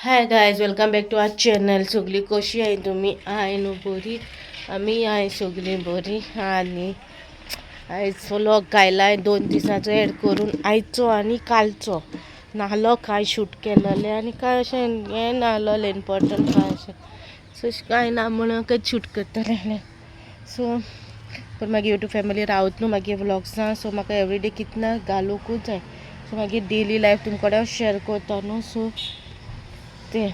Hi guys, welcome back to our channel. सगळी कशी आहे तुम्ही? आहे न्हू बरी? आमी आहे सगळी बरी. आनी आयज व्लॉग घायला 2 दिसाचो एड करून, आयचो आनी कालचो नाहलो. कांय शूट केलेलें आनी कांय अशें हें नाहलोलें इम्पॉर्टंट कांय अशें. सो अशें कांय ना म्हणून कांय शूट करतलें. सो पण मागीर युट्यूब फॅमिली रावत न्हू मागीर व्लॉग्सां. सो म्हाका एवरीडे कितना घालूंकूच जाय. सो मागीर डेली लायफ तुमकां कडेन शेअर करता न्हू. सो तें.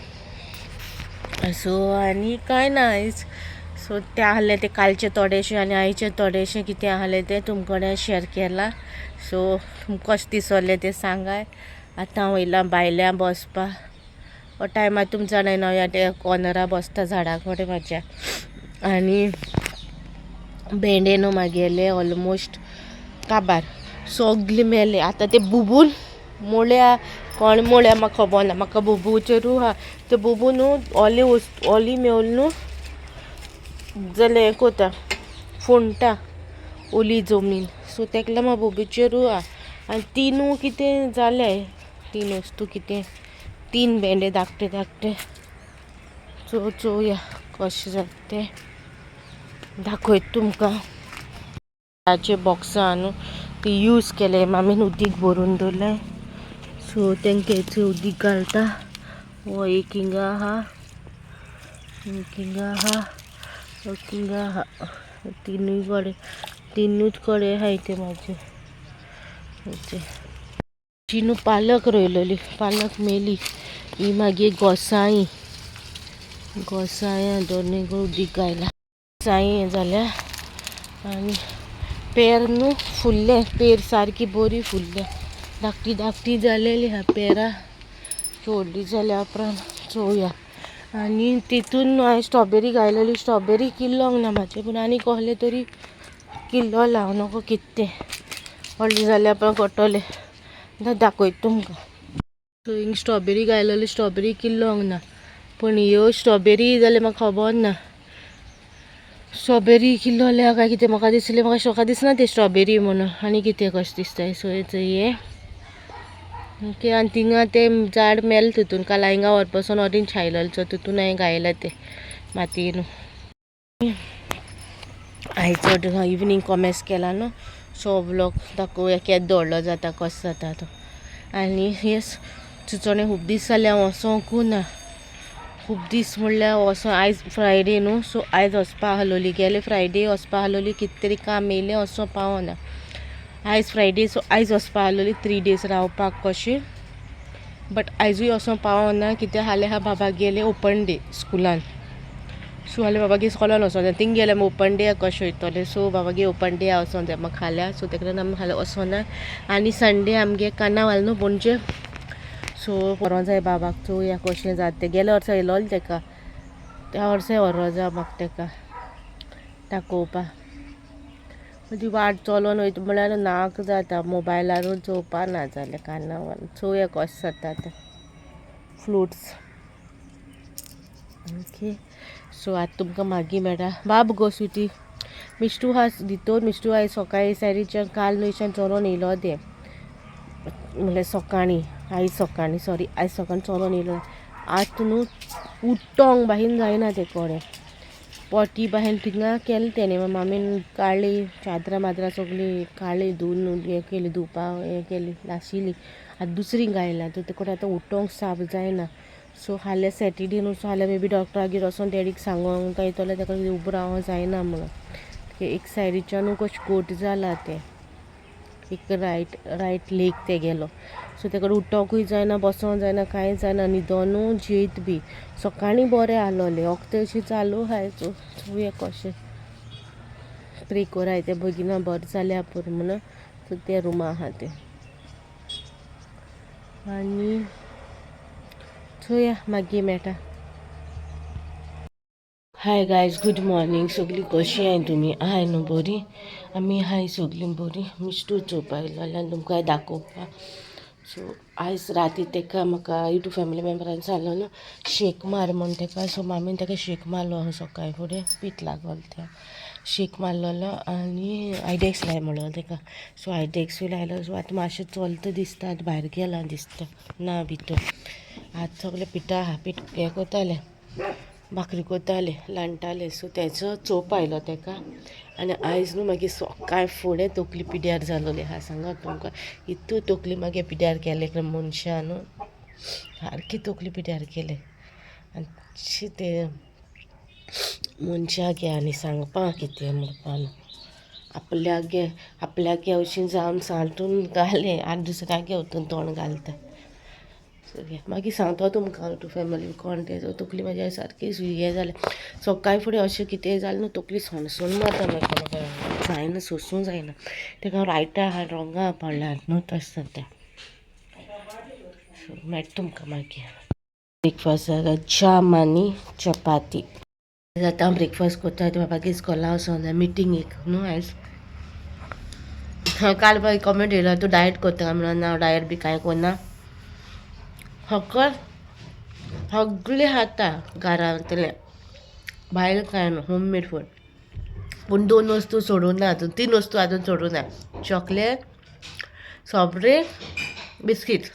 सो आनी कांय ना आयज. सो तें आहलें तें कालचें थोडेशें आनी आयचें थोडेशें कितें आहलें तें तुमकां कडेन शेअर केलां. सो तुमकां कशें दिसलें तें सांगाय. आतां वयला भायल्या बसपा. हो टायमार तुमी जाणाय न्हू, ह्या त्या कॉर्नरा बसता झाडा कडेन म्हाज्या. आनी भेंडे न्हू म्हागेले ऑलमोस्ट काबार, सगले मेले. आतां ते बुबून मोळ्या, कोण मोळ्या म्हाका खबर ना. म्हाका बुबूचेरू आहा ते बुबू न्हू, ओली वस्त ओली मेवल न्हू जाल्यार हें कोता, फोणटा ओली जमीन. सो तेका लागून म्हाका बुबूचेरू आहा. आनी तिनू कितें जालें, तीन वस्तू कितें, तीन भेंडे धाकटे धाकटे. सो चोवया कशें जाता तें, दाखयता तुमकां. बॉक्सां न्हू ती यूज केले मामीन, उदीक भरून दवरलें. सो तेंकां उदीक घालता. हो एक हिंगा आहा, एक हिंगा आहा, एक हिंगा आहा. तिनूय कडेन, तिनूच कडेन आहाय ते म्हाजे. न्हू पालक रोयलेली, पालक मेली. ही मागीर गोसाई, गोसाय दोनूय उदीक घायला. गोसाई जाल्या. आनी पेर न्हू फुल्ले, पेर सारकी बरी फुल्ल्या, धाकटी धाकटी जालेली आहा पेरां. व्हडली जाल्या उपरांत चोवया. आनी तितून हांवें स्ट्रॉबेरी घायलेली, स्ट्रॉबेरी किल्लोंक ना म्हाजे, पूण आनी कहले तरी किल्लो हांव नको कितें तें. व्हडली जाल्या उपरांत कळटलें. आतां दाखयता तुमकां. सो हिंग स्ट्रॉबेरी घायलेली, स्ट्रॉबेरी किल्लोंक ना, पूण ह्यो स्ट्रॉबेरी जाल्यार म्हाका खबर ना स्ट्रॉबेरी किल्लोल्या काय कितें. म्हाका दिसलें, म्हाका म्हाका दिसना ते स्ट्रॉबेरी म्हणून, आनी कितें कशें दिसता. सो हें ओके. आनी थिंगा तें झाड मेलें तितून. काल हिंगा व्हरपासून ऑरेंज खायलेलो, तितून हांवें घायलां तें मातयेन. आयज चड इवनींग कॉमेस केला न्हू. सो व्लॉग दाखोवया केदो व्हडलो जाता, कसो जाता तो. आनी येस, चिंचोणे खूब दीस जाले हांव वचोंकू ना. खूब दीस म्हणल्यार वचों, आयज फ्रायडे न्हू, सो आयज वचपा आहलोली, गेले फ्रायडे वचपा आहलोली, कितें तरी काम येयलें, वचों पावना. आयज फ्रायडे, सो आयज वचपा आहलोली 3 डेज रावपाक कशें, बट आयजूय वचों पावना. कित्याक हाल्यां आहा बाबा गेले ओपन डे स्कुलान. सो हाल्यां बाबागे स्कुलान वचों जाय. थिंग गेल्यार ओपन डे कशें वयतलें? सो बाबागे ओपन डे वचों जाय म्हाका फाल्यां. सो तेका लागून आमी फाल्यां वचोना. आनी संडे आमगे कार्नावाल न्हू पणजे, सो व्हरों जाय बाबाक. चोवया कशें जाता तें. गेल्या वर्सा येयलोलें तेका, त्या वर्साय व्हरों जाय म्हाका तेका दाखोवपा. ती वाट चलोन वयता म्हळ्यार नाक जाता, मोबायलारूच चोवपा ना जालें कार्नावाल. चोवया कशें जाता तें. फ्लोट्स. ओके, सो आतां तुमकां मागीर मेळटा. बाब गो स्विटी, मिश्टू आहा भितर. मिश्टू आयज सकाळीं सायडीच्यान, काल न्हयच्यान चलोन येयलो तें, म्हणल्यार सकाळीं, आयज सकाळीं, सॉरी, आयज सकाळीं चलोन येयलो. आतां न्हू उठोंक बाहीन जायना ते कोडे. पोटी बाहेर थिंगा केलें तेणें, मामीन काडली चादरां मादरां सगळीं काडली, धुवन हें केली, धुवपा हें केली, लाशिली. आतां दुसरी घायला. तो ते कडेन आतां उठोंक साप जायना. सो फाल्यां सॅटर्डे न्हू, सो फाल्यां मे बी डॉक्टरागेर वचोन डॅडीक सांगोंक येतलें तेका उबो रावोंक जायना म्हणून. एक सायडीच्यान कशें गोट जाला तें, एक रायट रायट लेग तेगेलो. सो तेका उठोंकूय जायना, बसोंक जायना, कांय जायना. न्हिदोनू जेयत बी सकाळीं बरें आहलोलें, वखद अशें चालू आहाय. सो चोवया कशें, प्रे कोराय तें बेगिना बरें जाल्यार पुरो म्हणून. सो तें रुमा आहा तें. आनी चोया, मागीर मेळटा. Hi guys, good morning. सगळीं कशीं आहाय तुमी? आहाय न्हू बरी? आमी आहाय सगळीं बरीं. मिश्टू चोवपाक येयलो आनी तुमकां दाखोवपाक. सो आयज राती तेका म्हाका युट्यूब फॅमिली मेम्बरान सांगलो न्हू, शेक मार म्हण तेका. सो मामीन तेका शेक मारलो. सकाळीं फुडें पीत लागोल तें. शेक मारलेलो आनी आयडेक्स लाय म्हणलो तेका. सो आयडेक्सूय लायलो. सो आतां मातशें चलता दिसता, आतां भायर गेला दिसता ना भितर. आज सगळे पिठा आहा, पीठ हें करतालें, भाकरी करतालें, लाणटालें. सो तेचो चोप आयलो तेका. आनी आयज न्हू मागीर सकाळ फुडें तकली पिड्यार जालोली आहा. सांगा तुमकां, इतू तकली मागीर पिड्यार केले मनशान न्हू, सारकी तकली पिड्यार केले. आनी ते मनशाक गे आनी सांगपा कितें म्हणपा न्हू, आपल्याक गे आपल्याक गे अशें जावन सांटून घालें आनी दुसऱ्याक गे वतून तोंड घालता. मागीर सांगता तुमकां टू फॅमिली कोण तें. तकली म्हाजी सारकी हें जालें सकाळी फुडें. अशें कितें जालें न्हू, तकली सणसण मारता म्हाका, म्हाका जायना, सोंसूं जायना. तेका हांव रायटा आहा, रोंगा पडला न्हू, तशें जाता. सो मेळटा तुमकां मागीर. ब्रेकफास्ट जाला, जाम आनी चपाती. आतां ब्रेकफास्ट करता. ते बाबागे इस्कॉला वचोन जाय, मिटींग एक न्हू आयज. काल पळय कमेंट येयलो, तूं डायट करता म्हणून. ना, डायट बी कांय करना, फकत सगळें खाता घरांतलें, भायर कांय न्हू, होम मेड फूड. पूण दोन वस्तू सोडूं ना आजून, तीन वस्तू आजून सोडूं ना, चॉकलेट, सॉफ्ट ड्रिंक, बिस्कीट.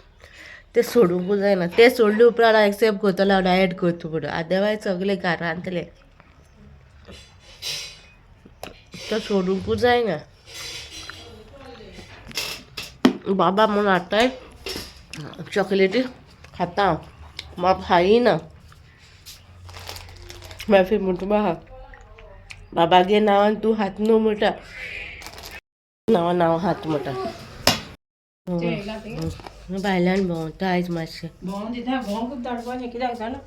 ते सोडूंक जायना. ते सोडले उपरांत हांव एक्सेप्ट करतलो हांव डायट करता म्हणून. अदरवायज सगळें घरांतलें, ते सोडूंकूच जायना. बाबा म्हणून हाडटाय चॉकलेटी, खाता हांव, म्हाका खायना. मागीर म्हणटा म्हाका, बाबागे नांवान तूं खात न्हू म्हणटा, नांवान हांव खात म्हणटा. भायल्यान भोंवता आयज मातशें. भोंवून दिता, भोंवूंक धाडपाचें कित्याक जाणा,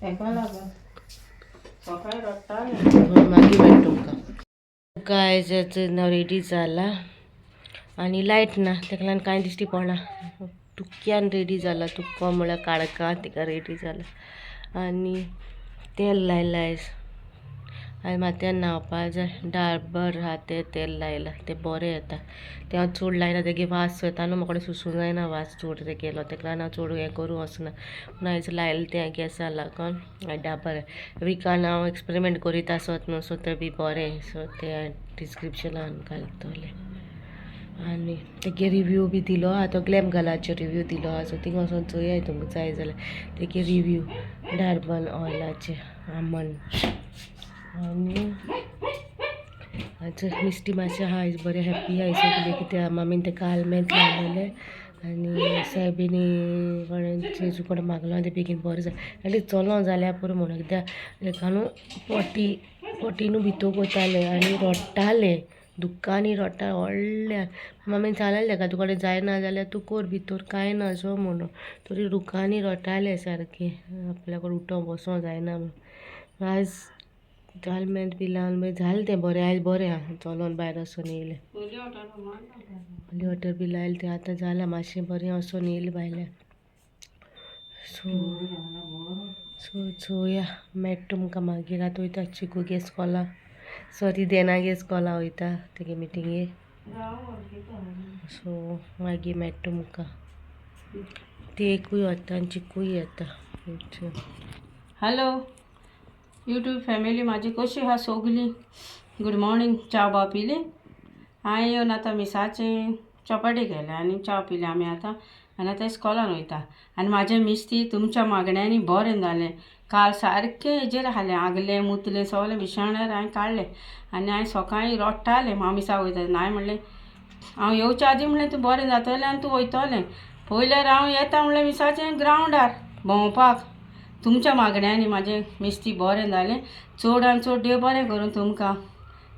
तेका लागून सकाळी रडटालें. मागीर मेळटा तुमकां. आयज रेडी जाला आनी लायट ना, तेका लागून कांय दिश्टी पडना. तुक्यान रेडी जाला, तुक्को म्हळ्यार काळखान तेका रेडी जाला. आनी तेल लायलां आयज. आयज माथ्यान न्हांवपा जाय. डाबर आहा तें तेल लायलां, तें बरें येता. तें हांव चड लायना, तेगे वास येता न्हू, म्हाका सोंसूं जायना वास चड तेगेलो. तेका लागून हांव चड हें करूं वचना. पूण आयज लायलें तें केंसा लागून डाबर. विकान हांव एक्सपेरिमेंट करीत आसत न्हू, सो तें बी बरें. सो तें डिस्क्रिप्शनान घालतलें. आनी तेगे रिव्यू बी दिलो आहा, तो ग्लॅम गालाचो रिव्यू दिलो आहा. सो थिंग वचोन चोयाय तुमकां जाय जाल्यार तेगे रिव्यू डार्बन ऑयलाचे आमंड. आनी आतां मिस्टी मातशें आहा आयज बरें, हॅप्पी आहा सगळें, कित्याक मामीन तेका आलमेंत लायलेलें आनी सायबिणी कोणें जेजू कडेन मागलो, तें बेगीन बरें जालें. एटलीस्ट चलो जाल्यार पुरो म्हणून, कित्याक तेका न्हू पोटी पोटी न्हू भितर वतालें आनी रडटालें, दुख्खांनी रडटा व्हडल्यान. मामीन सांगलेलें तेका, तुका जायना जाल्यार तूं कर भितर, कांय ना सो म्हणून. तरी दुख्खांनी रडटालें सारकें, आपल्या कडेन उठों बसों जायना म्हणून. आयज आलमेंत बी लावन मागीर जालें तें बरें. आयज बरें आहा, चलोन भायर वचोन येयलें. होली वॉटर बी लायलें तें, आतां जालां मातशें बरें, वचोन येयलें भायल्यान. सो सो चोया, मेळटा तुमकां मागीर. आतां वयता चिकू गे इस्कॉला, सॉरी, देना गे इस्कॉला वयता तेगे मिटिंगे. सो मागीर मेळटा तुमकां. ती एकूय वता आनी चिकूय येता. हॅलो यूट्यूब फॅमिली, म्हाजी कशी आहा सोगली? Good morning. च्या बा पिली? हांवें येवन आतां मिसाचें चपाटी केल्या आनी च्या पिली आमी आतां. आनी आतां इस्कॉलान वयता. आनी म्हाजें मिस्ती तुमच्या मागण्यांनी बरें जालें. काल सारकें हेजेर आसलें, आगलें मुतलें सगलें बिशाण्यार हांवें काडलें. आनी हांवें सकाळीं रडटालें, हांव मिसाक वयता. हांवें म्हणलें, हांव येवच्या आदीं म्हणलें तूं बरें जातलें आनी तूं वयतलें. पयल्यार हांव येता म्हणलें मिसाचें ग्रावंडार भोंवपाक. तुमच्या मागण्यांनी म्हाजें मिस्ती बरें जालें. चड आनी चड देव बरें करूं तुमकां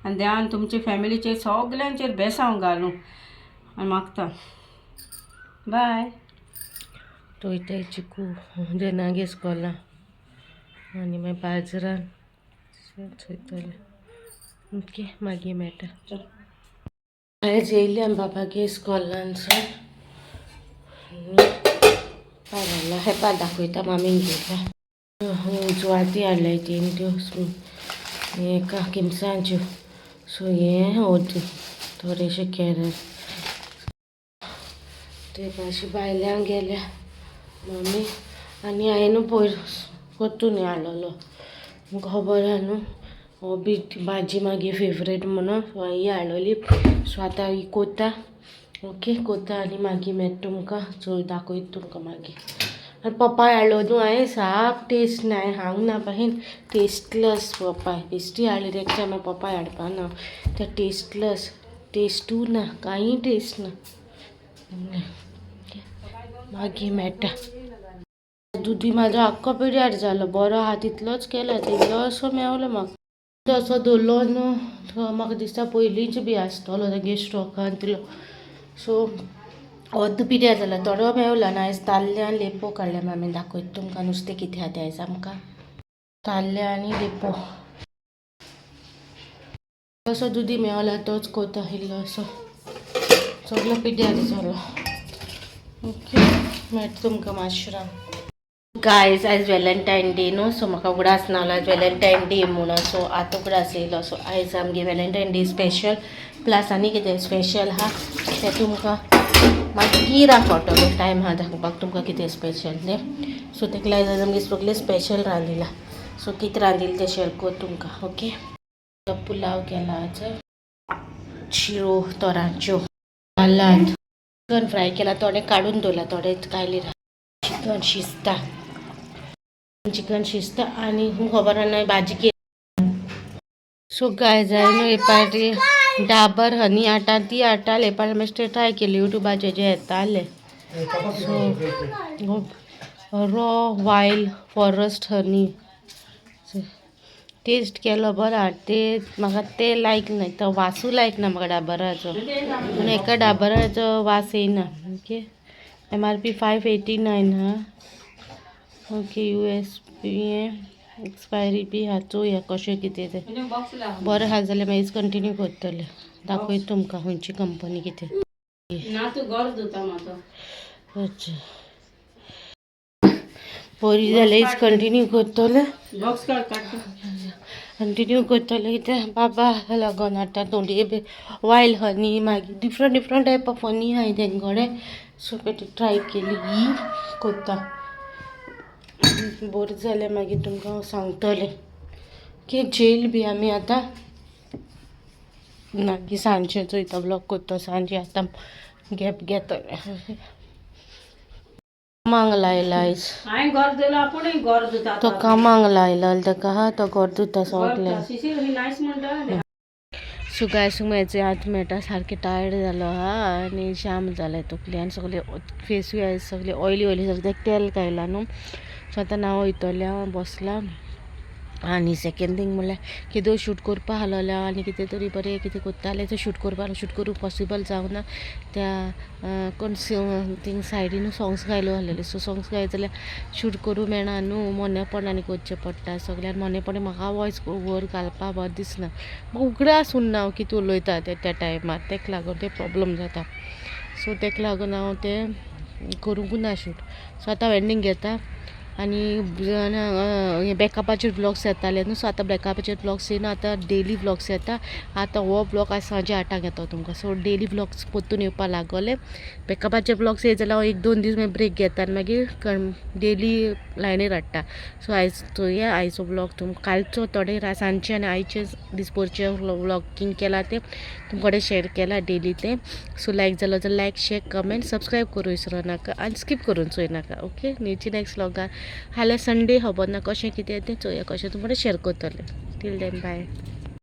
आनी देवान तुमचे फॅमिलीचेर सगल्यांचेर बेसांव घालूं आनी मागता. बाय. तो वयताय चिकू देनागे इस्कॉला आनी मागीर बाजरान चोयतलें. ओके, मागीर मेळटा. आयज येयली आमी बाबागे इस्कॉलानसून. पावला हे पा दाखयता मामीन घेतला. उजवाती हाडल्या तीन त्यो एका किमसांच्यो. सो हें होती थोडेशे केरे ते मातशें भायल्यान गेल्या मम्मी. आनी हांवें न्हू पयर परतून हाडलेलो, तुमकां खबर आहा न्हू, हो बी भाजी मागीर फेवरेट म्हणून. सो हांवें ही हाडलेली. सो आतां ही कोत्ता. ओके, कोत्ता आनी मागीर मेळटा तुमकां. सो दाखयता तुमकां मागीर. आनी पपाय हाडलो न्हू हांवें, साप टेस्ट ना, हांवें खावंक ना बाहीन, टेस्टलेस पपाय. बेश्टी हाडली नेक्स्ट टायम हांव पपाय हाडपा ना, ते टेस्टलेस, टेस्टूय ना, कांय टेस्ट ना. मागीर मेळटा. दुदी म्हाजो आख्खो पिड्यार जालो, बरो आहा तितलोच केला, तितलोसो मेवलो म्हाका. असो दवरलो न्हू तो म्हाका दिसता पयलींच बी आसतलो तेगे स्टॉकान तितलो. सो अर्द पिड्यार जाला, थोडो मेवलो. आनी आयज ताल्ले आनी लेपो काडले मामी, दाखयता तुमकां नुस्तें कितें आहा तें. आयज आमकां ताल्ले आनी लेपो. असो दुदी मेवला तोच कोता इल्लो असो, सगलो पिड्यार जालो. ओके, मेळटा तुमकां मातशें. गायज, आयज व्हॅलेंटायन डे न्हू, सो म्हाका उगडास ना आयज व्हॅलेंटायन डे म्हणून, सो आतां उगडास येयलो. सो आयज आमगे व्हॅलेंटायन डे स्पेशल, प्लस आनी कितें स्पेशल आहा तें तुमकां मागीर कळटलो. टायम आहा दाखोवपाक तुमकां कितें स्पेशल तें. सो तेका लागून आयज आमगे सगळें स्पेशल रांदिलां. सो कितें रांदिलें तें शेअर कर तुमकां. ओके, पुलाव केला आज, शिरो तोरांच्यो, सालाद, चिकन फ्राय केला, थोडें काडून दवरला, थोडें कायली. चिकन शिजता, चिकन शिजता आनी खबर ना भाजी केली. सो गायज, हांवें न्हू हे पाटी डाबर हनी आटा ती आटा हे पाटी मातशें ट्राय केली, युट्यूबाचेर जे येताले. So raw wild forest honey taste केलो, बरो आहा ते, म्हाका ते लायक ना, तो वासूय लायक ना म्हाका डाबराचो, पूण एका डाबराचो वास येयना. ओके, MRP 589 हा. ओके, USP, expiry बी आहा, चोया कशें कितें तें. बॉक्स लाव. बरें आहा जाल्यार मागीर कंटिन्यू करतलें, दाखयता तुमकां खंयची कंपनी कितें. ना, तूं घर धुता म्हाजो. अच्छा, बरी जाल्यार कंटिन्यू करतलें. बॉक्स काड, काडटा. कंटिन्यू करतलें कित्याक बाबा लागोन आतां तोंडये बी वायल्ड हनी, मागीर different different type of honey आहाय तेंचे कडेन. सो ते ट्राय केली ही करता, बरें जाल्यार मागीर तुमकां हांव सांगतलें की जेल बी आमी आतां मागीर सांजचे चोयता, ब्लॉग करता सांजे, आतां गॅप घेतलें. कामांक लायला आयज. हांवें घर धुला, आपूणय घर धुता. तो कामांक लायला ताका, तो घर धुता सगळें. शिशीर नायस म्हणटा. सो गायस, मेळचे आतां मेळटा. सारकें टायर्ड जालो आहा आनी जाम जालें तकली आनी सगळें फेसूय आयज सगळें ऑयली ऑयली जालें, तेका तेल कायलां न्हू. सो आतां हांव वयतलें, हांव बसलां. आनी सेकेंड थींग म्हणल्यार कितें शूट करपा आसलोलें हांव आनी कितें तरी बरें कितें करतालें तें शूट करपा, शूट करूंक पॉसिबल जावना. त्या कोण थिंग सायडीन सोंग्स गायलो आसलेले, सो सोंग्स गायत जाल्यार शूट करूं मेळना न्हू, मोनेपणान आनी करचें पडटा सगळ्यान मोनेपणान. म्हाका वॉयस वर घालपा बरें दिसना, म्हाका उगडास उरना हांव कितें उलयता तें त्या टायमार, तेका लागून तें प्रॉब्लम जाता. सो तेका लागून हांव तें करूंकूच ना शूट. सो आतां हांव एंडींग घेता आनी बॅकअपाचेर ब्लॉग्स येताले न्हू, सो आतां बॅकअपाचेर ब्लॉग्स येयना, आतां डेली ब्लॉग्स येता. आतां हो ब्लॉग आयज सांजे 8ांक येता तुमकां. सो डेली ब्लॉग्स परतून येवपा लागोले. बॅकअपाचे ब्लॉग्स येयत जाल्यार हांव एक दोन दीस मागीर ब्रेक घेता आनी मागीर डेली लायनीर हाडटा. सो आयज चोया, आयचो ब्लॉग तुमकां कालचो थोडे सांजचे आनी आयचे दिसभरचे व्लॉगींग केला तें तुमकां कडेन शेअर केला डेली तें. सो लायक जालो जाल्यार लायक, शेअर, कमेंट, सबस्क्रायब करूं विसरो नाका आनी स्कीप करून चोय नाका. ओके, मेळची नेक्स्ट व्लॉगान. फाल्यां संडे, खबर ना कशें कितें तें, चोया कशें तुमकां शेअर करतलें. Till then, bye.